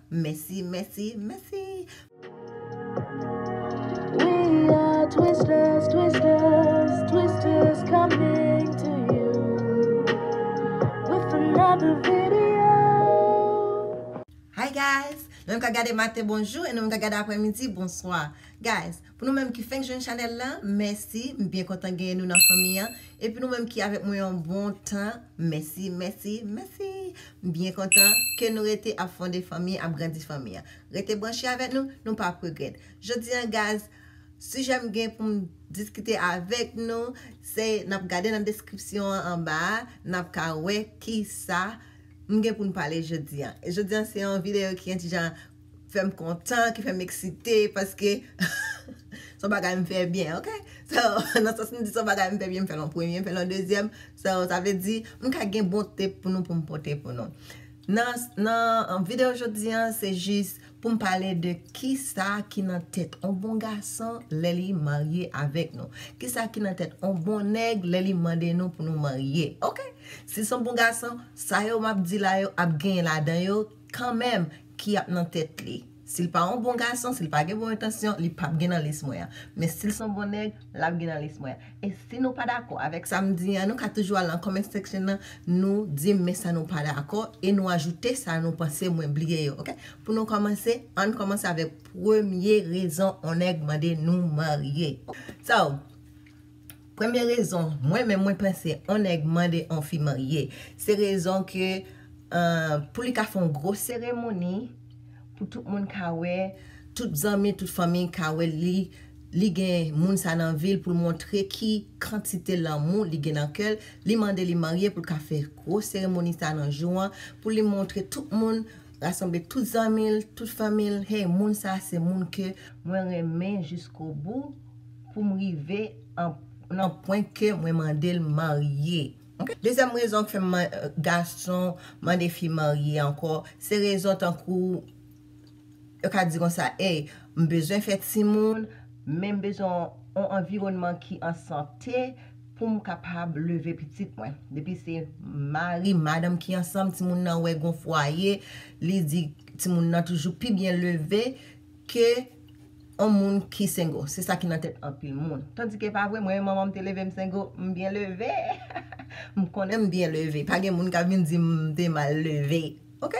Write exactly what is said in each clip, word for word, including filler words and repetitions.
Mèsi, mèsi, mèsi. We are Twisters, Twisters, Twisters coming to you with another video. Hi guys! Nou menm k ap gade maten, bonjou, e nou menm k ap gade aprèmidi, bonswa. Guys, pou nou menm ki fenk jwenn chanèl la, mèsi, m byen kontan genyen nou nan fanmi an. Epi nou menm ki avèk mwen yon bon tan, mèsi, mèsi, mèsi. M byen kontan ke nou rete ap fonde fanmi, ap grandi fanmi an. Rete branche avèk nou, nou p ap regrèt. Jodi an, guys, sijè m gen pou m diskite avèk nou, se n ap gade nan deskripsyon an anba a, n ap ka wè kisa m gen pou n pale jodi an. E jodi an, se yon videyo ki yon ti jan fè m kontan, ki fè m eksite, paske se yon bagay m fè byen, ok? So, nan sans m di se yon bagay m fè byen, m fè l yon premye, m fè l yon dezyèm. So, sa vle di, m ka gen bon tip pou nou, pou m pote pou nou. Nan, nan videyo jodi an, se jis pou m pale de kisa ki nan tèt on bon gason lè li marye avèk nou. Kisa ki nan tèt on bon nèg lè li mande nou pou nou marye. Ok? Si se on bon gason, sa yo m ap di la yo ap gen ladan yo kanmenm ki ap nan tèt li. Si l pa on bon gason, si l pa gen bon entansyon, li p ap gen nan lis mwen an. Men si l se on bon nèg, l ap gen nan lis mwen an. E si nou pa dakò avèk sa m di an, nou ka toujou al nan comment section nan, nou di m men sa nou pa dakò, e nou ajoute sa nou panse mwen bliye yo, ok? Pou nou kòmanse, ann kòmanse avèk premye rezon on nèg mande nou marye. So, premye rezon, mwen menm mwen panse on nèg mande on fi marye, se rezon ke, euh, pou li ka fè on gwo seremoni, pou tout moun ka wè, tout zanmi, tout fanmi ka wè li, li gen moun sa nan vi l, pou l montre ki kantite lanmou li gen nan kè l. Li mande li marye pou l ka fè gwo seremoni sa nan jou an, pou li montre tout moun, rasanble tout zanmi l, tout fanmi l, hey, moun sa se moun ke mwen renmen jiskobou, pou m rive an, nan pwen ke mwen mande l marye. Ok? Dezyèm rezon k fè m man-, gason mande fi marye ankò, se rezon tankou, yo ka di konsa, hey, m bezwen fè timoun, men m bezwen yon anviwònman ki an sante pou m kapab leve pitit mwen. Depi se mari, madanm ki ansanm, timoun nan wè gon fwaye, li di timoun nan toujou pi byen leve ke on moun ki single. Se sa ki nan tèt anpil moun. Tandike pa vre, mwen, manman m te leve m single, m byen leve. M konnen m byen leve. Pa gen moun k ap vin di m te mal leve. Ok?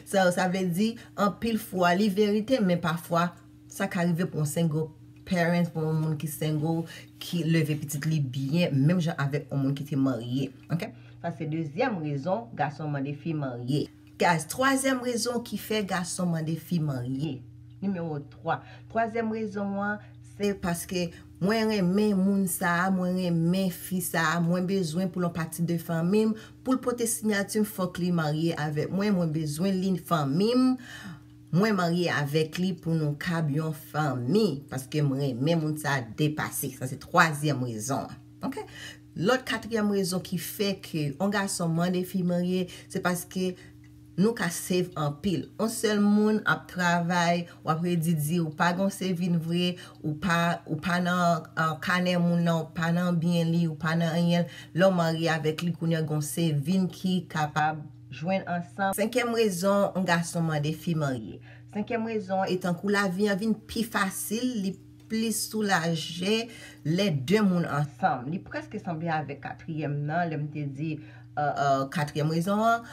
So, sa vle di, anpil fwa, li verite, men pafwa, sa ka rive pou yon single parents, pou yon moun ki single, ki leve pitit li byen, menm jan avèk yon moun ki te marye. Ok? Sa se dezyèm rezon gason mande fi marye. Guys, twazyèm rezon ki fè gason mande fi marye. Nimewo twa. Twazyèm rezon an, se paske mwen renmen moun sa a, mwen renmen fi sa a, mwen bezwen pou l yon pati de fanmi m, pou l pote siyati m, fòk li marye avèk mwen, mwen bezwen li fanmi m, mwen marye avèk li pou nou kab yon fanmi, paske m renmen moun sa a depase. Sa se twazyèm rezon an. Ok? Lòt katriyèm rezon ki fè ke yon gason mande fi marye, se paske nou ka save anpil. On sèl moun ap travay, w ap redi di, ou pa gon saving vre, ou pa, ou pa nan, uh, kanè moun nan, ou pa nan byen li, ou pa nan anyen. Lè w marye avèk li, kounye a gon saving ki kapab jwenn ansanm. Senkyèm rezon, yon gason mande fi marye. Senkyèm rezon, e tankou lavi an vin pi fasil, li plis soulaje lè de moun ansanm. Li prèske sanble avèk katriyèm nan, lè m te di, uh, uh, katriyèm rezon an.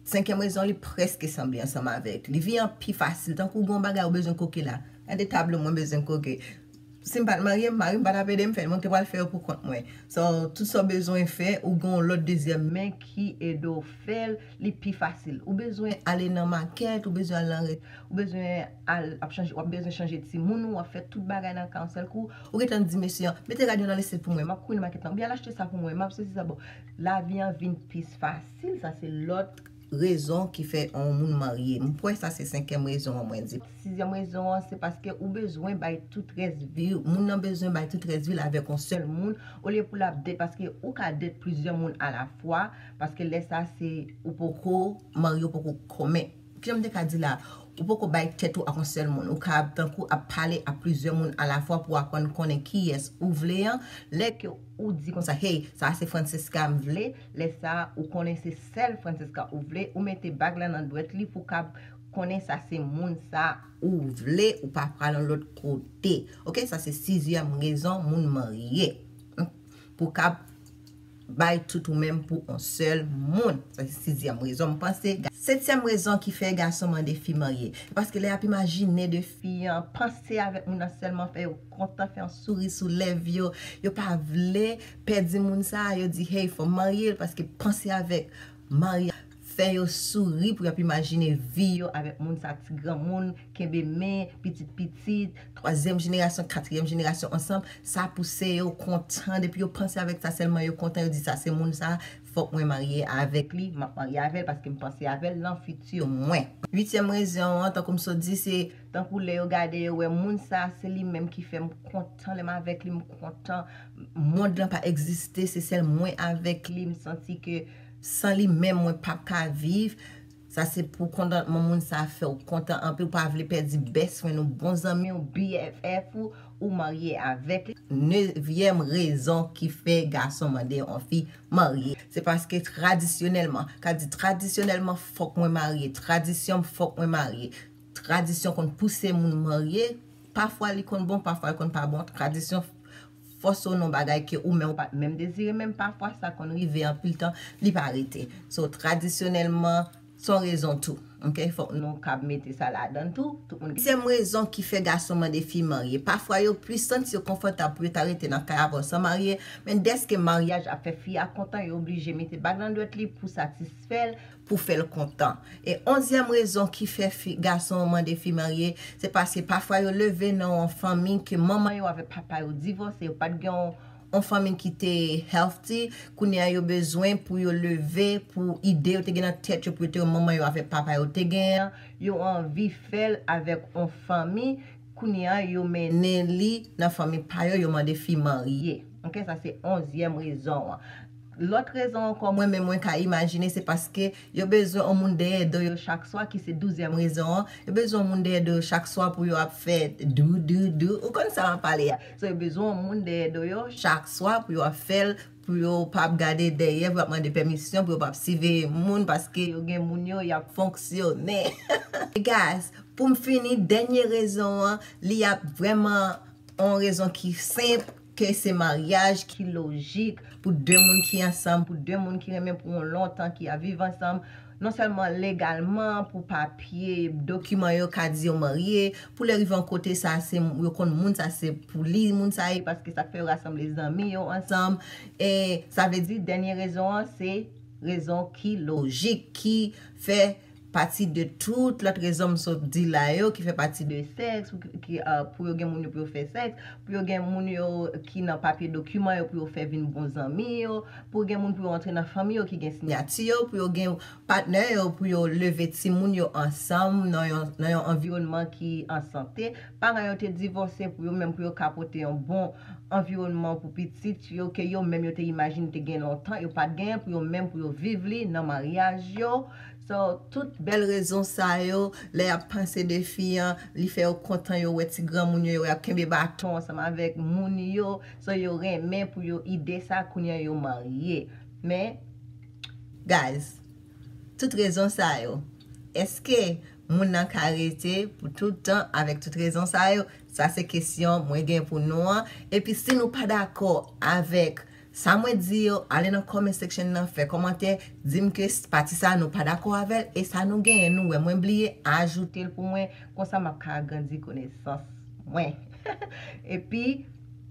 Senkyèm rezon, li prèske sanble ansanm avèk. Li vin pi fasil, tankou gon bagay ou bezwen koke la. Gade tablo mwen bezwen koke. Si m pa t marye, mari m pa t ap ede m fè l, mwen te pral fè yo pou kont mwen. So, tout sa w bezwen fè, ou gen yon lòt dezyèm men ki ede w fè l, li pi fasil. Ou bezwen ale nan makèt, ou bezwen al nan re-, ou bezwen al ap chanje, w ap bezwen chanje timoun ou, w ap fè tout bagay nan ka yon sèl kou. Ou gentan di mesye an, mete rad yo nan lese pou mwen, m ap kouri nan makèt la, oubyen al achte sa pou mwen, m ap sezi sa, bon. Lavi an vin pi fasil, sa se lòt rezon ki fè yon moun marye. M kwè sa se senkyèm rezon an mwen di. Sizyèm rezon an, se paske ou bezwen bay tout rès vi, moun nan bezwen bay tout rès vi l avèk yon sèl moun, olye pou l ap date, paske ou ka date plizyè moun alafwa, paske lè sa se ou poko marye, ou poko kòmèt. Kijan m te ka di la? Ou poko bay tèt ou ak yon sèl moun. Ou ka tankou ap pale ak plizyè moun alafwa pou aprann konnen kiyès ou vle an. Lè ke ou di konsa, hey, sa se Francesca m vle, lè sa ou konnen se sèl Francesca ou vle, ou mete bag la nan dwèt li pou kab konnen sa se moun sa ou vle, ou pa pral yon lòt kote. Ok, sa se sizyèm rezon moun marye. Pou ka bay tout ou menm pou yon sèl moun. Sa se sizyèm rezon, m panse. Setyèm rezon ki fè gason mande fi marye. Paske lè y ap imajine de fi an, panse avèk moun nan sèlman fè yo kontan, fè yon souri sou lèv yo. Yo pa vle pèdi moun sa, yo di, hey, fò m marye l, paske panse avèk marye fè yo souri pou y ap imajine vi yo avèk moun sa, ti granmoun, kenbe men, pitit pitit, twazyèm jenerasyon, katriyèm jenerasyon ansanm. Sa pouse yo kontan. Depi yo panse avèk sa sèlman, yo kontan. Yo di, sa se moun sa, fòk mwen marye avèk li, m ap marye avè l paske m panse avè l nan fiti mwen. Uityèm rezon an, tankou m sot di, se tankou lè yo gade, yo wè moun sa, se li menm ki fè m kontan. Lè m avèk li, m kontan. Mond lan pa egziste, se sèl mwen avèk li. M santi ke san li menm, mwen p ap ka viv. Sa se pou kontantman moun sa fè w kontan anpil, ou pa vle pèdi best friend ou, bon zanmi w, B F F ou, ou marye avèk li. Nevyèm rezon ki fè gason mande yon fi marye, se paske tradisyonèlman, ka di tradisyonèlman, fòk mwen marye, tradisyon m, fòk mwen marye. Tradisyon konn pouse moun marye, pafwa li konn bon, pafwa li konn pa bon. Tradisyon fòse w nan bagay ke ou menm ou pa t menm dezire, menm pafwa sa konn rive anpil tan, li pa rete. So, tradisyonèlman, se yon rezon tou. Ok? Fòk nou kab mete sa ladan tou. Tout moun gen. Dezyèm rezon ki fè gason mande fi marye. Pafwa yo plis santi yo konfòtab pou yo ta rete nan kay avè w san marye, men dèske maryaj ap fè fi a kontan, yo oblije mete bag nan dwèt li pou satisfè l, pou fè l kontan. E onzyèm rezon ki fè fi, gason mande fi marye, se paske pafwa yo leve nan yon fanmi ke manman yo avèk papa yo divòse, yo pa t gen yon, yon fanmi ki te healthy. Kounye a yo bezwen pou yo leve, pou ide yo te gen nan tèt yo, pou yo te manman yo avèk papa yo te gen an, yo anvi fè l avèk yon fanmi. Kounye a yo mennen li nan fanmi pa yo, yo mande fi marye. Ok, sa se onzyèm rezon an. Lòt rezon ankò, mwen menm mwen ka imajine, se paske yo bezwen yon moun dèyè do yo chak swa, ki se douzyèm rezon an. Yo bezwen yon moun dèyè do yo chak swa pou yo ap fè dou, dou, dou. Ou konn sa m ap pale a. So, yo bezwen yon moun dèyè do yo chak swa pou yo ap fè l, pou yo p ap gade dèyè, pou yo ap mande pèmisyon, pou yo p ap siveye moun, paske yo gen moun yo, y ap fonksyone. Guys, pou m fini, dènye rezon an, li ap vrèman yon rezon ki senp, ke se maryaj ki lojik pou de moun ki ansanm, pou de moun ki renmen pou yon lontan, ki ap viv ansanm, non sèlman legalman, pou papye, dokiman yo ka di yo marye, pou lè rive yon kote sa, se, yo konn moun sa se pou li, moun sa ye, paske sa k fè yo rasanble zanmi yo ansanm. E sa vle di, dènye rezon an, se rezon ki lojik, ki fè pati de tout lòt rezon m sot di la yo, ki fè pati de sèks, pou, ki, ki, ah, pou yo gen moun yo pou yo fè sèks, pou yo gen moun yo ki nan papye dokiman yo pou yo fè vin bon zanmi yo, pou gen moun pou yo antre nan fanmi yo ki gen siyati yo, pou yo gen patnè yo, pou yo leve timoun yo ansanm nan yon, nan yon anviwònman ki an sante. Paran yo te divòse pou yo menm, pou yo ka pote yon bon anviwònman pou pitit yo, ke yo menm yo te imajine te gen lontan, yo pa t genyen, pou yo menm, pou yo viv li nan maryaj yo. So, tout bèl rezon sa yo, lè y ap panse de fi an, li fè yo kontan, yo wè ti granmoun yo, yo wè y ap kenbe baton ansanm avèk moun yo. So, yo renmen pou yo ide sa, kounye a yo marye. Men, guys, tout rezon sa yo, èske moun nan ka rete pou tout tan avèk tout rezon sa yo? Sa se kesyon mwen gen pou nou an. Epi si nou pa dakò avèk sa mwen di yo, ale nan comment section nan, fè kòmantè, di m ke s-, pati sa nou pa dakò avè l, e sa nou genyen, nou wè mwen bliye, ajoute l pou mwen, konsa m ap ka agrandi konesans mwen. Epi,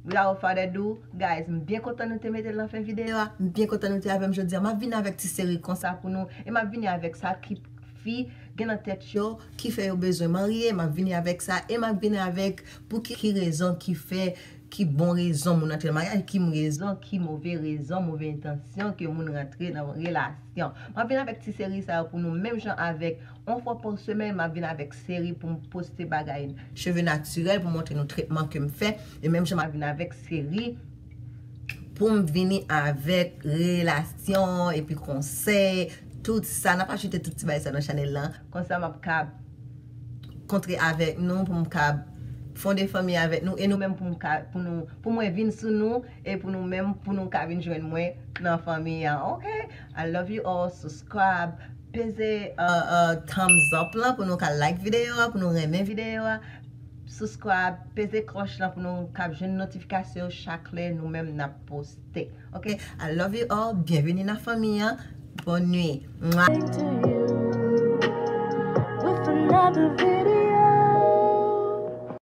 without further ado, guys, m byen kontan nou te mete l nan fen videyo a, m byen kontan nou te avè m jodi a, m ap vini avèk ti seri konsa pou nou, e m ap vini avèk sa ki fi gen nan tèt yo, ki fè yo bezwen marye, m ap vini avèk sa, e m ap vini avèk pou ki, ki rezon ki fè, ki bon rezon moun antre nan maryaj, ki rezon, ki move rezon, move entansyon ke moun rantre nan relasyon. M ap vin avèk ti seri sa yo pou nou, menm jan avèk yon fwa pa semèn, m ap vin avèk seri pou m poste bagay cheve natirèl, pou montre nou tretman ke m fè, e menm jan m ap vin avèk seri pou m vini avèk relasyon epi konsèy, tout sa. N ap ajoute tout ti bagay sa nan chanèl lan. Konsa m ap ka kontre avèk nou, pou m ka fonde fanmi avèk nou, e nou menm pou m ka, pou nou, pou mwen vin sou nou, e pou nou menm, pou nou ka vin jwenn mwen nan fanmi an, ok? I love you all, subscribe, peze uh, uh, thumbs up lan pou nou ka like videyo a, pou nou renmen videyo a. Subscribe, peze klòch lan pou nou ka jwenn notifikasyon chak lè nou menm n ap poste. Ok, I love you all. Byenveni nan fanmi an. Bonne nuit. Mwah. With another